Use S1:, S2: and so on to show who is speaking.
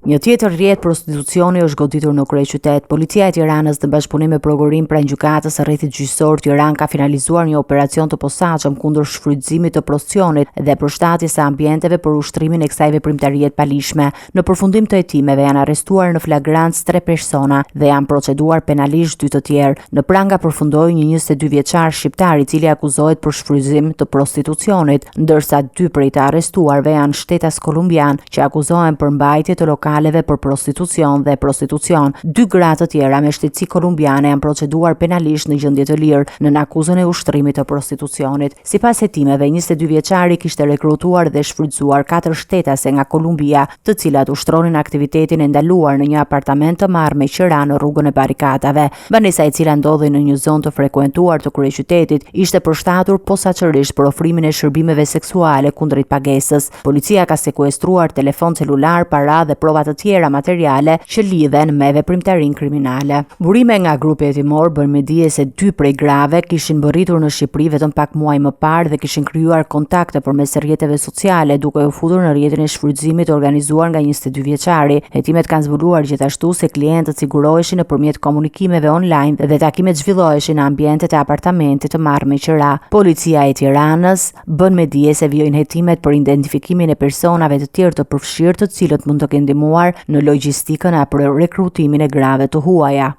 S1: Një tjetër rrjet prostitucioni është goditur në kryeqytet. Policia e Tiranës në bashkëpunim me prokurorinë pranë gjykatës së rrethit gjyqësor Tiranë ka finalizuar një operacion të posaçëm kundër shfrytëzimit të prostitucionit dhe përshtatjes së ambienteve për ushtrimin e kësaj veprimtarie të paligjshme. Në përfundim të hetimeve janë arrestuar në flagrancë tre persona dhe janë proceduar penalisht dy të tjerë. Në pranga përfundoi një 22 vjeçar shqiptar i cili akuzohet për shfrytëzim të prostitucionit, ndërsa dy prej të arrestuarve janë shtetas kolumbianë që akuzohen për mbajtje të lokaleve për prostitucion dhe prostitucion. Dy gra të tjera me shtetësi kolumbiane janë proceduar penalisht në gjendje të lirë nën akuzën e ushtrimit të prostitucionit. Sipas hetimeve, 22 vjeçari kishte rekrutuar dhe shfrytëzuar katër shtetase nga Kolumbia, të cilat ushtronin aktivitetin e ndaluar në një apartament të marrë me qira në rrugën e Barrikatave. Banesa e cila ndodhej në një zonë të frekuentuar të kryeqytetit, ishte përshtatur posaçërisht për ofrimin e shërbimeve seksuale kundrejt pagesës. Policia ka sekuestruar telefon celular, para dhe prova të tjera materiale që lidhen me veprimtarinë kriminale. Burime nga grupi hetimor bëjnë me dije se dy prej grave kishin mbërritur në Shqipëri vetëm pak muaj më parë dhe kishin krijuar kontakte përmes rrjeteve sociale, duke u futur në rrjetin e shfrytëzimit të organizuar nga 22 vjeçari. Hetimet kanë zbuluar gjithashtu se klientët siguroheshin nëpërmjet komunikimeve online dhe takimet zhvilloheshin në ambientet e apartamentit të marrë me qira. Policia e Tiranës bën me dije se vijojnë hetimet për identifikimin e personave të tjerë të përfshirë të cilët mund të kenë ndihmuar në logjistikën apo rekrutimin e grave të huaja.